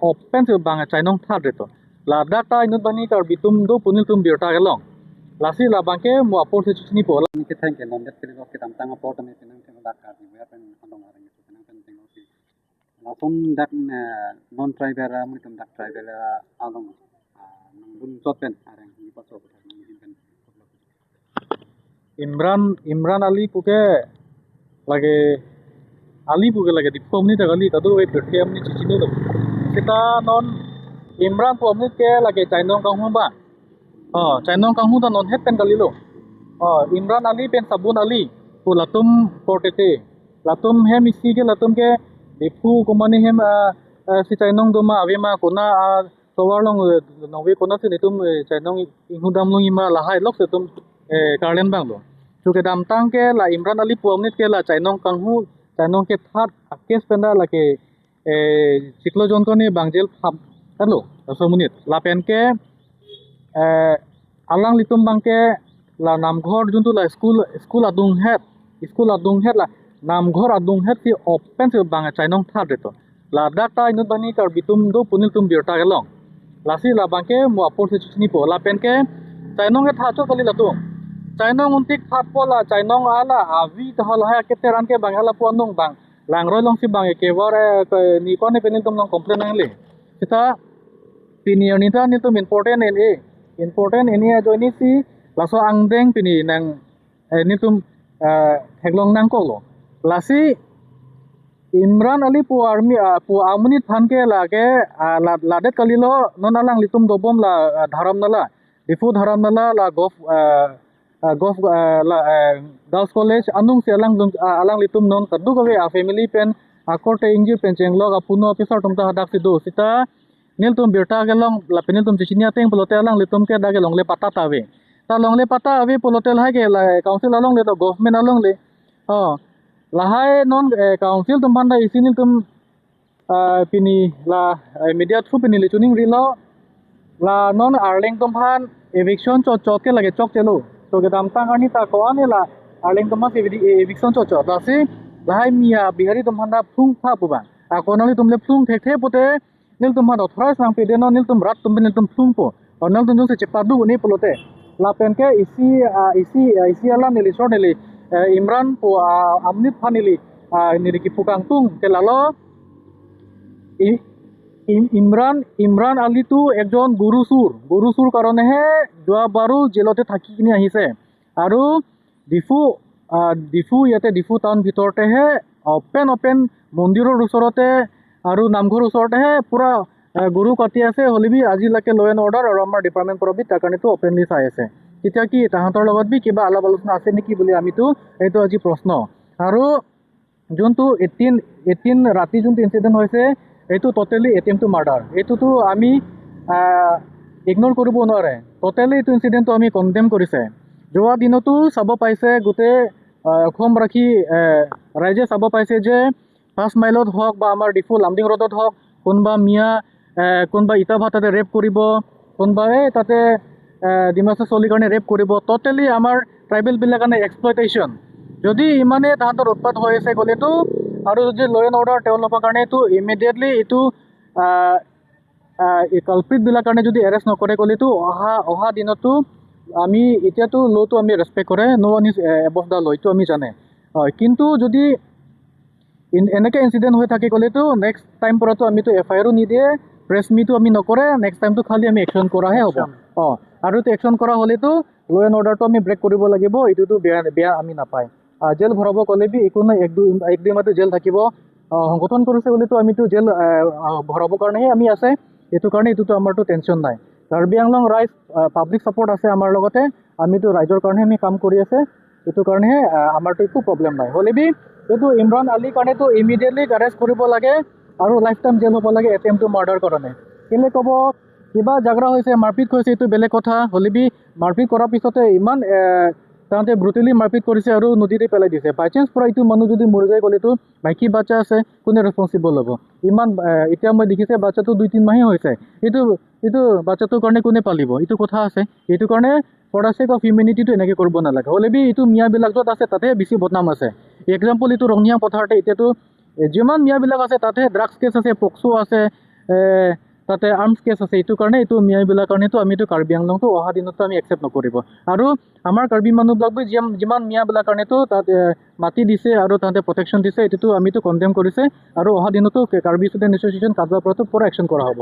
open si bang chainong that reto la data inut bani kar bitum do punil tum birta gelong lasi la bangke mo apor se chini po la ke thank non det ke ke tam tang apor tane tenang ke da ka ni pen andong arang ke tenang pen teng si la som dak non tribal ra tum dak tribal along nang dun chot pen arang ni pa so pen Imran Ali puke lage Ali puke lage dipom ni tagali tadu we bethe amni chichino do sita non Imran pu amni ke lage chainong kang hu ba chainong kang hu ta non het pen galilo Imran Ali pen Sabun Ali pu latum portete latum hem isi ke latum ke dipu kumani hem si chainong doma avema kona sowarlong nongwe kona si nitum chainong inghudam long ima lahai lok se tum karlen bang lo chuke dam tang ke la Imran Ali pu amni ke la chainong kang hu chainong ke that case penda la ke siklo jon ko ni bangjel phap hello somunit la pen ke alang litum bangke la namghor juntu la school school adung het la namghor adung het si open si bang chainong that reto la data inut bani kar bitum do punil tum birta gelong lasi la bangke mo apor si chini po la pen ke chainong ke tha cho kali la tum chainong untik that po la chainong ala avi ta la ha ke teran ke bangala po anung bang langroi long si bang ke war ni kone penil tum long complain ang le sita pini anita ni tum important en e important ini joini si laso angdeng pini nang ni tum heglong nang kolo lasi Imran Ali pu army pu amuni than ke la ke ladet kalilo non alang litum dobom la dharam nala difu dharam nala la gof gof la girls college anung si alang alang litum non kadu kawe a family pen akorte inji pen chenglok apuno officer tum ta hadak si do sita nil tum birta gelong la penil tum chichinia teng polote alang litum ke da gelong le pata tawe ta long le pata ave polote la ke la council along le to government along le lahai non council tum banda isinil tum pini la media through pini le tuning rilo la non arleng tum phan eviction cho cho ke lage chok chelo to ke dam tang ani ta ko ani la arleng tum phan eviction cho cho la si lahai mia bihari tum phan da phung pha pu ba a konali tum le phung thek the pote nil tum phan authorize nang pe de no nil tum rat tum nil tum phung po or nil tum jung se chepa du ni polote la pen ke isi isi isi ala nili short nili Imran pu amnit phanili nili ki pukang tung ke lalo Imran Ali tu একজন গরুসুর কাৰণেহে যোৱাবাৰো জেলতে থাকি কিনি আহিছে আৰু ডিফু ডিফু ইয়াতে Diphu town ভিতৰতেহে open open মন্দিৰৰ ওচৰতে আৰু নামঘৰৰ ওচৰতেহে পুৰা গৰু কাটি আছে হলিবি আজিলৈকে ল এণ্ড অৰ্ডাৰ আৰু আমাৰ ডিপাৰ্টমেণ্ট পৰা বি তাৰ কাৰণেতো অপেনলি চাই আছে। তেতিয়া কি তাহাঁতৰ লগত বি কিবা আলাপ আলোচনা আছে নেকি বুলি আমিতো এইটো আজি প্ৰশ্ন। আৰু যোনটো 18 ৰাতি যোনটো ইনচিডেণ্ট হৈছে এইটো ট'টেলি এটেম্প টু মাৰ্ডাৰ, এইটোতো আমি ইগন'ৰ কৰিব নোৱাৰে। ট'টেলি এইটো ইনচিডেণ্টটো আমি কণ্ডেম কৰিছে। যোৱা দিনতো চাব পাইছে গোটেই অসমবাসী ৰাইজে চাব পাইছে যে 5 মাইলত হওক বা আমাৰ ডিফু লামডিং ৰোডত হওক কোনোবা মিয়া কোনোবা ইটা ভাতাতে ৰেপ কৰিব, কোনোবা এই তাতে ডিমাচা চলিৰ কাৰণে ৰেপ কৰিব। ট'টেলি আমাৰ ট্ৰাইবেলবিলাক কাৰণে এক্সপ্লইটেশ্যন। যদি ইমানেই তাহাঁতৰ উৎপাত হৈ আছে গ'লেতো আৰু যদি ল এণ্ড অৰ্ডাৰ তেওঁলোকৰ কাৰণে এইটো ইমিডিয়েটলি এইটো কালপ্ৰিটবিলাক কাৰণে যদি এৰেষ্ট নকৰে গ'লেতো অহা দিনতো আমি এতিয়াতো ল'টো আমি ৰেচপেক্ট কৰে, no one is above the law, এইটো আমি জানে। কিন্তু যদি এনেকৈ ইনচিডেণ্ট হৈ থাকে গ'লেতো নেক্সট টাইম পৰাতো আমিতো এফ আই আৰো নিদিয়ে, প্ৰেছ মিটো আমি নকৰে, নেক্সট টাইমটো খালি আমি একশ্যন কৰাহে হ'ব। আৰু এইটো একশ্যন কৰা হ'লেতো ল এণ্ড অৰ্ডাৰটো আমি ব্ৰেক কৰিব লাগিব, এইটোতো বেয়া বেয়া আমি নাপায়। জেল ভৰাব ক'লে বি একো নাই, এক দুই মাহটো জেল থাকিব। সংগঠন কৰিছে বুলিতো আমিতো জেল ভৰাবৰ কাৰণেহে আমি আছে, এইটো কাৰণে এইটোতো আমাৰতো টেনশ্যন নাই। কাৰ্বি আংলং ৰাইজ পাব্লিক ছাপৰ্ট আছে আমাৰ লগতে, আমিতো ৰাইজৰ কাৰণেহে আমি কাম কৰি আছে, এইটো কাৰণেহে আমাৰতো একো প্ৰব্লেম নাই। হ'লে বি এইটো ইমৰান আলীৰ কাৰণেতো ইমিডিয়েটলি এৰেষ্ট কৰিব লাগে আৰু লাইফ টাইম জেল হ'ব লাগে এটেম্প টু মাৰ্ডাৰ কাৰণে। কেলৈ ক'ব কিবা ঝাগৰা হৈছে মাৰপিট হৈছে এইটো বেলেগ কথা, হ'লে বি মাৰপিট কৰাৰ পিছতে ইমান তাহাঁতে ব্ৰুটেলি মাৰপিট কৰিছে আৰু নদীতে পেলাই দিছে। বাই চান্স পৰা এইটো মানুহ যদি মৰি যায় গ'লেতো মাইকী বাচ্চা আছে, কোনে ৰেচপনচিবল ল'ব? ইমান এতিয়া মই দেখিছে বাচ্চাটো 2-3 মাহেই হৈছে, এইটো এইটো বাচ্চাটোৰ কাৰণে কোনে পালিব? এইটো কথা আছে। এইটো কাৰণে ফৰ the check of হিউমেনিটিটো এনেকৈ কৰিব নালাগে। হ'লে বি এইটো মিয়াবিলাক য'ত আছে তাতে বেছি বদনাম আছে। এক্সাম্পল এইটো ৰঙিয়া পথাৰতে এতিয়াতো যিমান মিয়াবিলাক আছে তাতে ড্ৰাগছ কেছ আছে, পক্সো আছে, তাতে আৰ্মছ কেছ আছে। এইটো কাৰণে এইটো মিয়াবিলাক কাৰণেতো আমি এইটো কাৰ্বি আংলংটো অহা দিনতো আমি একচেপ্ট নকৰিব। আৰু আমাৰ কাৰ্বি মানুহবিলাক যিমান মিয়াবিলাক কাৰণেতো তাত মাটি দিছে আৰু তাহাঁতে প্ৰটেকশ্যন দিছে, এইটোতো আমিতো কণ্ডেম কৰিছে। আৰু অহা দিনতো কাৰ্বি ষ্টুডেণ্ট এছ'চিয়েশ্যন কাজলাৰ পৰাতো পূৰা একশ্যন কৰা হ'ব।